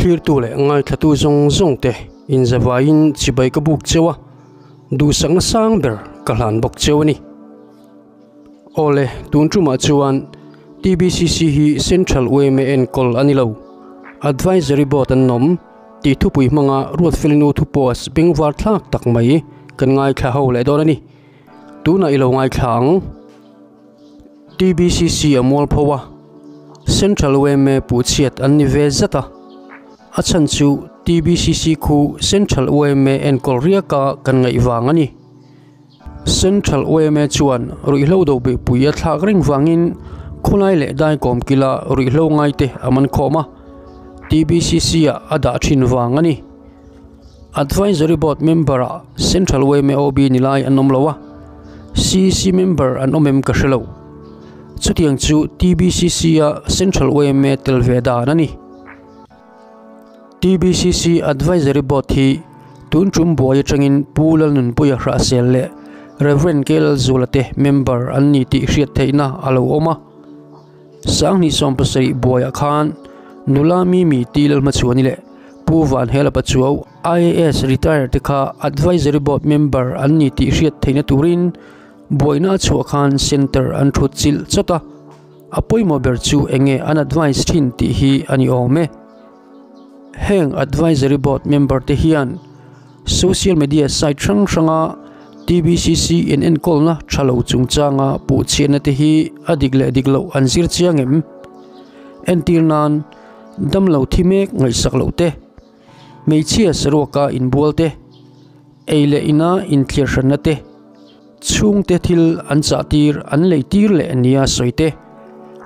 Thlirtu leh ngaithlatu zawng zawng te inzavaiin chibai ka buk cheu a, duhsakna sang ber ka hlan bawk cheu a ni. Awle, tun tumah chuan TBCC hi Central yma enkawl a ni lo, Advisory Board an awm tih thupui hmanga Ruatfelinu thu post bengvar thlak tak mai kan ngaithla ho leh dawn a ni. Tunah i lo ngaithla ang. TBCC a mual pho a, Central yma puhchhiat an ni ve zat a, a chhan chu TBCC khu Central yma enkawl riaka kan ngaih vang a ni. Central yma chuan ruihhlo do beihpui a thlak reng vangin khawlai leh daikawm kila ruihhlo ngaite a man khawm a, TBCC ah a dah thin vang a ni. Advisory Board member ah Central yma OB ni lai an awm lo a, CC member an awm em ka hre lo. Chutiang chu TBCC a Central yma tel ve dan a ni. TBCC Advisory Board hi tun tum buai atangin Pu Lalnunpuia Hrahsel leh Rev. K Lalzula te member an ni tih hriat theihna a lo awm a. 2017 buaiah khan nula Mimi T Lalhmachhuani leh Pu Vanhela Pachuau IAS retire te kha Advisory Board member an ni tih hriat theihna turin buaina a chhuah khan centre an thut chilh chawt a. A pawimawh ber chu enge an advice thin tih hi a ni awm e. Heng advisory board member te hian social media site hrang hranga TBCC in enkawlna tha lo chungchanga puhchhiatna te hi a dik leh dik loh an zir chiang em? Entir nan damlo thi mek ngaihsak loh te, hmeichhia saruaka inbual te, ei leh ina inthliar hranna te, Chhungte thil an chah tir, an lei tir leh nia sawi te,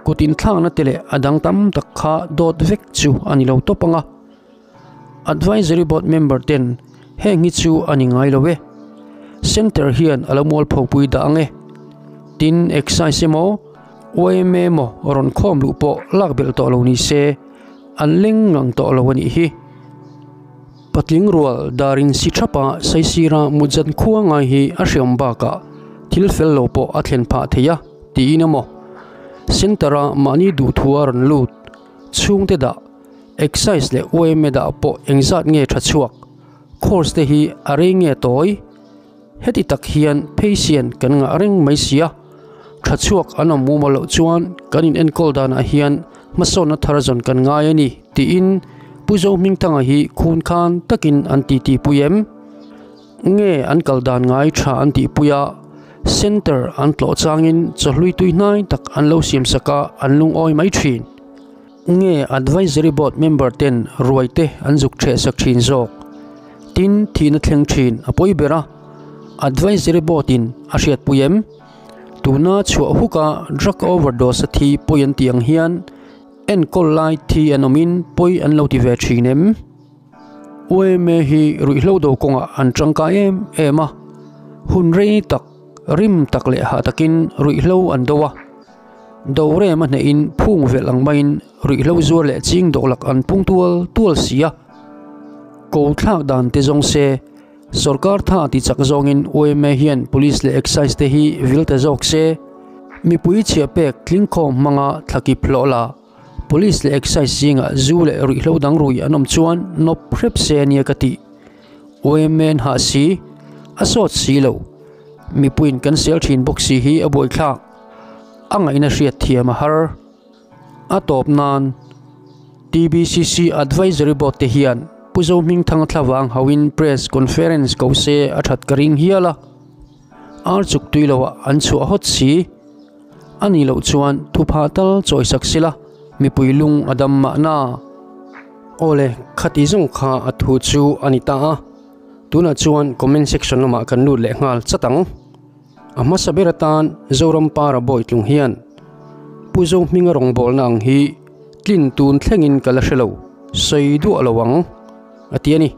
kut inthlakna te leh a dang tam tak kha dawt vek chu a ni lo tawp ang a. Advisory Board member ten heng hi chu a ni ngai lo e. Centre hian a lo mualphopui dah ang e. Tin, Excise emaw, yma emaw rawn khawm luh pawh lak belh tawh lo ni se, an leng ngang tawh lo a nih hi. Patling rual dar in si thapa saisira mutzan khua ngai hi a hriam bakah thil fel lo pawh a thlen phah thei a tiin emaw Centre a mahni duhthua rawn lut chhungte dah Excise leh yma dah pawh engzat nge tha chhuak course te hi a rei nge tawi heti tak hian pheisian kan ngah reng mai sia tha chhuak an awm mumal loh chuan kan in enkawl danah hian hmasawnna thar zawn kan ngai a ni tiin Pu Zohmingthanga hi khun khan takin an titi pui em? Nge an kal dan ngai tha an tih pui a, centre an tlawh changin chawhlui tui hnai tak an lo siam sak a an lungawi mai thin. Nge advisory board member ten ruai te an zuk theh sak thin zawk? Tin thihna thleng thin a pawi ber a, advisory board in a hriatpui em? Tuna chhuah huka drug overdose a thi pawi an tih ang hian enkawl lai thi an awmin pawi an lo ti ve thin em? Yma hi ruihhlo do kawngah an tangkai em em a, hun rei tak, rim tak leh hah takin ruihhlo an do a. Do rem a hnehin phung velh ang maiin ruihhlo zuar leh ching dawhlak an pung tual tual si a. Ko thlak dan te zawng se, sorkar tha ti chak zawngin yma hian police leh excise te hi vil ta zawk se, mipui chhiah pek tlingkhawm hmanga thlakip hlawh la, police leh excise zingah zu leh ruihhlo dang rui an awm chuan nawp hrep se ania ka tih. Yma an hah si, a sawt si lo. Mipuiin kan sel thin bawk si hi a buaithlak. A ngaihna hriat thiam a har. A tawp nan TBCC Advisory Board te hian Pu Zohmingthanga thlavang hauhin Press Conference ko se a that ka ring hial a. Ar chuk tui loah an chhuah hawt si. A nih loh chuan thupha tal chawisak sila mipui lung a dam mahna. Awle, khati zawng kha a thu chu a ni ta a. Tunah chuan comment section lamah kan lut leh nghal chat ang. A hmasa ber atan Zoram Para Bawitlung hian Pu Zohminga rawngbawlna ang hi tlin tun thlengin ka la hre lo, sawi duah lo ang, a ti a ni.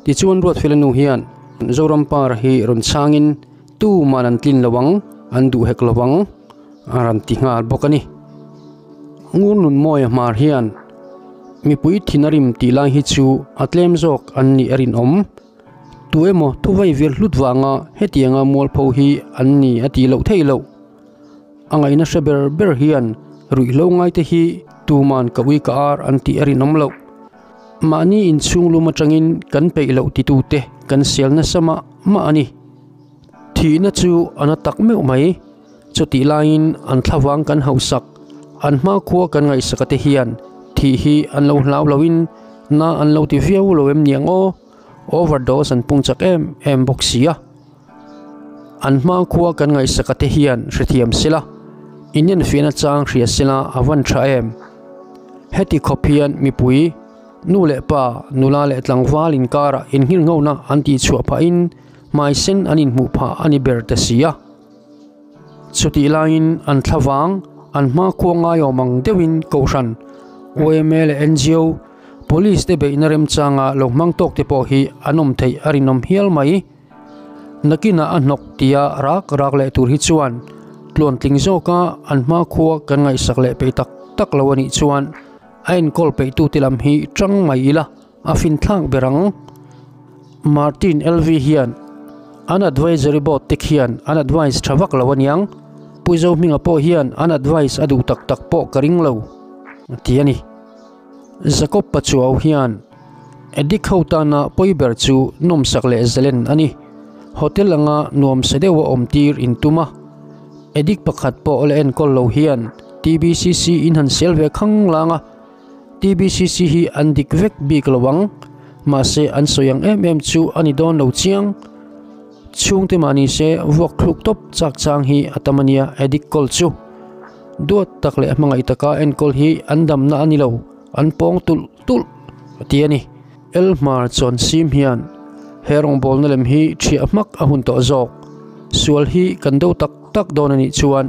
Tichuan Ruatfela nu hian Zoram Para hi rawn chhangin tuman an tlin lo ang, an duh hek lo ang, a rawn ti nghal bawk a ni. Ngur Nunmawia hmar hian mipui thin a rim tih lai hi chu a tlem zawk an nih a rinawm. Tu emaw thuvei vir hlut vanga hetianga mualpho hi an ni a tih loh theih loh. A ngaihna hre ber ber hian ruihhlo ngaite hi tuman ka ui ka ar an tih a rinawm loh. Mahni inchhung lum atangin kan peih loh titute kan sel nasa mah mah a ni. Thihna chu a na tak meuh mai. Chutih laiin an thlavang kan hauhsak, an hmakhua kan ngaihsaka te hian thih hi an lo hlau loin na an lo ti viau lo em niang aw, overdose an pung chak em em bawk si a. An hmakhua kan ngaihsaka te hian hrethiam sela, inenfiahna chang hria sela a van tha em. Heti khawp hian mipui, nu leh pa, nula leh tlangval inkarah inngilnghona an tihchhuah phahin hmaisen an inhmuh phah a ni ber ta si a. Chutih laiin an thlavang, an hmakhua ngaiawm ang deuhin Kohhran, yma leh ngo, Police te beihna remchanga lo hmang tawk te pawh hi an awm theih a rinawm hial mai. Nakinah a hnawk tia rak rak leh tur hi chuan tluantling zawka an hmakhua kan ngaihsak leh peih tak tak lo a nih chuan a enkawl peihtute lam hi tang mai ila A finthlak ber ang. Martin LV hian an advisory board te khian an advice tha vak lo aniang. Pu Zohminga pawh hian an advice a duh tak tak pawh ka ring lo a ti a ni. Jacob Pachuau hian addict ho tana pawi ber chu nawmsak leh zalen a ni. Hotel anga nuamsa deuha awm tir in tum a. Addict pakhat pawh la enkawl lo hian TBCC in han sel ve khanglang a. TBCC hi an dik vek bik lo ang, mahse an sawi ang em em chu a ni dawn lo chiang. Chhungte mah ni se vuak thluk tawp chak chang hi a tam a nia addict kawl chu. Duat tak leh hmangaih taka enkawl hi an damna a ni lo, an pawng tulh tulh a ti a ni. Elhmar chuan sim hian he rawngbawlna lem hi thiah hmak a hun tawh zawk. Sual hi kan do tak tak dawn a nih chuan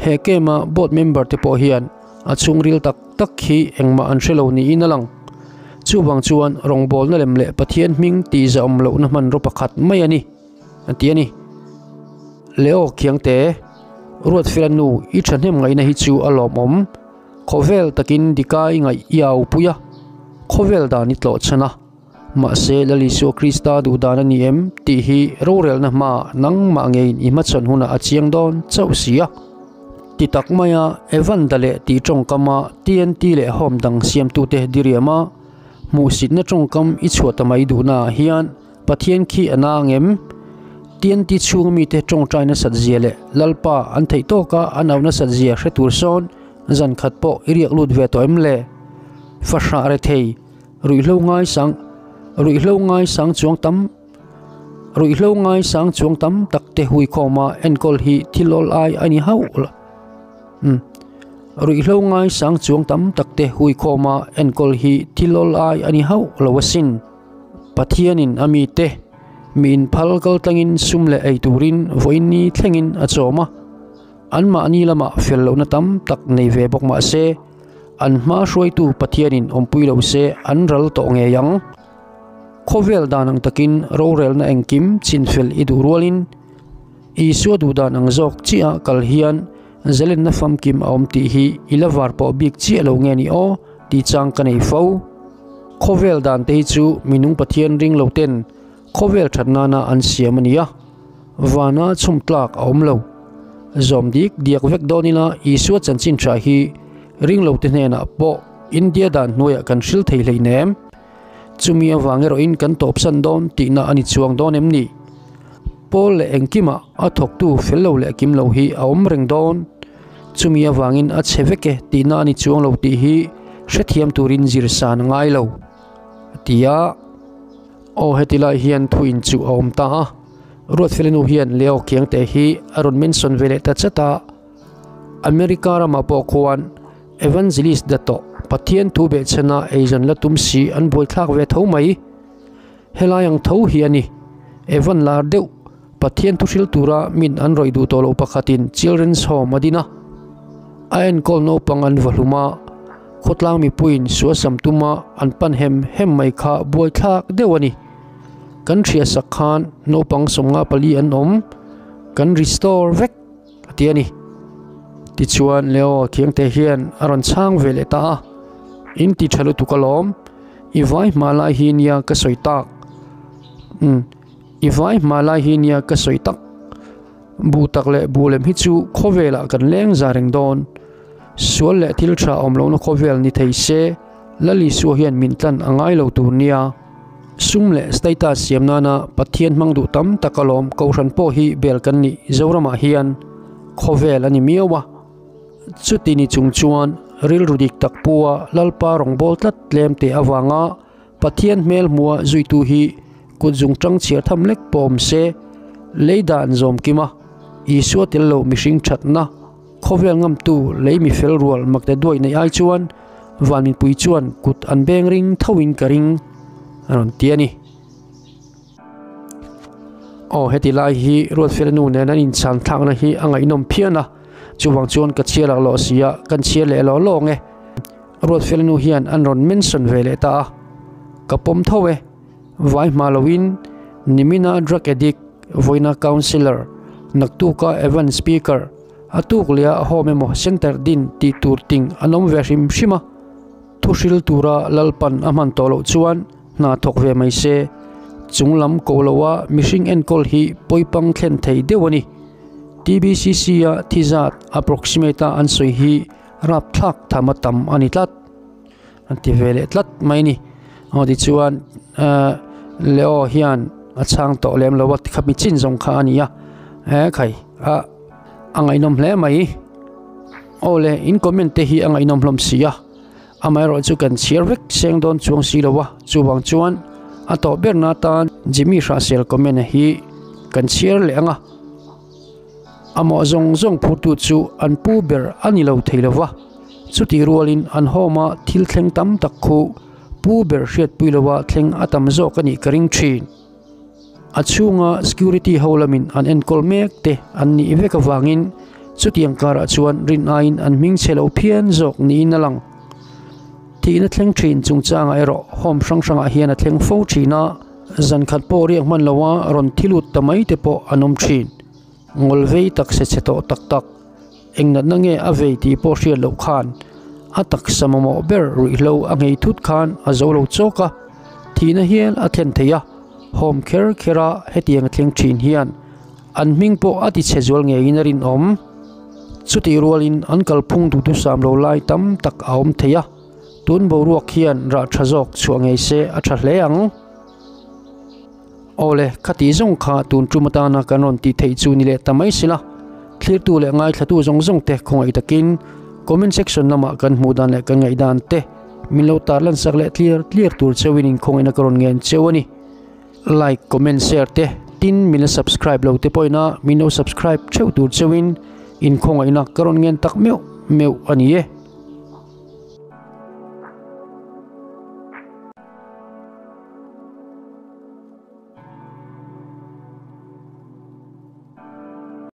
he camp a board member te pawh hian A chhungril tak tak hi engmah an hre lo niin a lang. Chuvang chuan rawngbawlna lem leh Pathian hming tihzahawm lohna hmanraw pakhat mai a ni, a ti a ni. Leo Khiangte, Ruatfela nu i thahnem ngaihna hi chu a lawmawm. Khawvel takin dika i ngaih i au pui a, khawvel dan i tlawh chhan a. Mahse, Lal Isua Krista duh dan a ni em tih hi rorelna hmaah nangmah ngeiin i hmachhawn hunah a chiang dawn chauh si a. Ti tak maia Evan da leh tih tawngkama TNT leh Home dang siamtute diriama hmuhsitna tawngkam i chhuah ta mai duhnaah hian Pathian khi a na ang em? TNT chhunga mite tawngtai nasat zia leh Lalpa an theih tawka an au nasat zia hre tur sawn zan khat pawh i riak lut ve tawh em le? Fahrah rethei. Ruihhlo ngai sang Ruihhlo ngai sang chuang tam Ruihhlo ngai sang chuang tam tak te huikhawma enkawl hi thil awl ai a ni hauh lo. Um. Ruihhlo ngai sang chuang tam tak te huikhawma enkawl hi thil awl ai a ni hauh lo asin. Pathianin a mite mi inphal kal tlangin sum leh ei turin vawiin ni thlengin a chawm a. Anmahni lamah fel lohna tam tak nei ve bawk mah se, an hma hruaitu Pathianin awmpui lo se an ral tawh ngei ang. Khawvel dan ang takin rorelna engkim chinfel i duh rualin, Isua duh dan ang zawk chiah kal hian zalenna famkim a awm tih hi i la var pawh bik chiah lo nge ni aw tih chang ka nei fo. Khawvel dan te hi chu minung Pathian ring lo ten Khawvel that nana an siam a nia, vana chhum tlak a awm lo. Zawm dik diak vek dawn ila Isua chanchin tha hi ringlote hnenah pawh India dan hnuaiah kan hril thei hleinem. Chumi avang erawhin kan tawpsan dawn tihna a ni chuang dawn em ni? Paul leh engkimah a thawktu fel lo leh kim lo hi a awm reng dawn. Chumi avangin a chhe vek e tihna a ni chuang lo tih hi hrethiam turin zirsan a ngai lo, a ti a. Aw heti lai hian thu in chu a awm ta a, Ruatfela nu hian Leo Khiangte hi a rawn mention ve leh ta chat a, America ramah pawh khuan Evangelist da tawh Pathian thu behchhana eizawn la tum si an buaithlak ve tho mai. Helai ang tho hi a ni. Evan lar deuh Pathian thu hril tura min an rawih duh tawh loh pakhatin Children's Home a din a, a enkawl naupang an va hlum a, khawtlang mipuiin suasam tuma an pan hem hem mai kha buaithlak deuh a ni. Kan hriatsak khan naupang 54 an awm, kan restore vek a ti a ni. Tichuan Leo Thiangte hian a rawn chhang ve leh ta a, In ti tha lutuk alawm, i vai hma lai hi nia ka sawi tak. Umm. I vai hma lai hi nia ka sawi tak. Buh tak leh buh lem hi chu khawvelah kan leng za reng dawn. Sual leh thil tha awm lohna khawvel ni thei se Lal Isua hian min tlan a ngai lo tur nia. Sum leh status siam nana Pathian hmang duh tam tak alawm Kohhran pawh hi bel kan nih Zoramah hian khawvel a ni miau a. Chuti ni chung chuan rilru dik tak pua Lalpa rawngbâwl tlat tlem teh avanga Pathian hmel hmua zuitu hi kut zung ṭang chhiar tham lek pawh awm se, lei dan zawm kim a, Isua tel lo mihring ṭhatna khawvel ngamtu lei mi fel rual makte duai neih ai chuan van mipui chuan kut an beng ring thoin ka ring a rawn ti a ni. Aw heti lai hi Ruatfela nu nen an inchhan thlakna hi a ngaihnawm phian a, chuvang chuan ka chhiar lak lawh si a, kan chhiar leh lawh lawh ang e. Ruatfela nu hian an rawn mention ve leh ta a, ka pawm tho e. Vai hma loin nimina drug addict, vawiina councillor, naktuka event speaker, a tuk leh a home emaw center din tih tur ting an awm ve hrim hrim a, thu hril tura Lalpan a hman tawh loh chuan hna thawk ve mai se. Chung lam ko loa mihring enkawl hi pawipang thlen thei deuh a ni. TBCC a thi zat approximate a an sawi hi rapthlak tham a tam a ni tlat. An ti ve leh tlat mai a ni. Aw tichuan eh Leo hian a chhang tawh lem lo a tikha mi chin zawng kha a ni a eh khai a a ngaihnawm hle mai. Aw le in comment te hi a ngaihnawm hlawm si a amaherawh chu kan chhiar vek seng dawn chuang si lo a chuvang chuan a tawh berna atan Jimmy Hrahsel comment hi kan chhiar leh ang a. Amah zawng zawng phurtu chu an pu ber a ni lo thei lo va, chutih rualin an home-a thil thleng tam tak khu pu ber hriatpui loa thleng a tam zawk a nih ka ring thin. A chhunga security ho lamin an enkawl mek te an nih vek avangin chutiang karah chuan rin aiin an hming chhe lo phian zawk niin a lang. Thihna thleng thin chungchangah erawh home hrang hrangah hian a thleng fo thin a. Zan khat pawh riak hman loa rawn thi lut ta mai te pawh an awm thin. Ngawl vei tak se chhe tawh tak tak, eng natna nge a vei tih pawh hriat loh khan a taksa mamawh ber ruihhlo a nghei thut khan a zo lo chawk a, thihna hial a thlen thei a, hawm kher kher a hetiang a thleng thin hian an hming pawh a ti chhe zual ngeiin a rinawm. Chutih rualin an kalphung duhthusam lo lai tam tak a awm thei a. Tun boruak hian rah tha zawk chhuah ngei se a tha hle ang. Awle, khati zawng kha tun tum atana kan rawn tih theih chu ni leh ta mai sila. Thlirtu leh ngaithlatu zawng zawng te khawngaih takin comment section lamah kan hmuh dan leh kan ngaih dan te min lo tarlan sak leh tlir tlir tur cheuhin inkhawngaihna ka rawn ngen cheu a ni. Like, comment, share te tin min la subscribe lo te pawhin a min lo subscribe theuh tur cheuhin inkhawngaihna ka rawn ngen tak meuh meuh a ni e.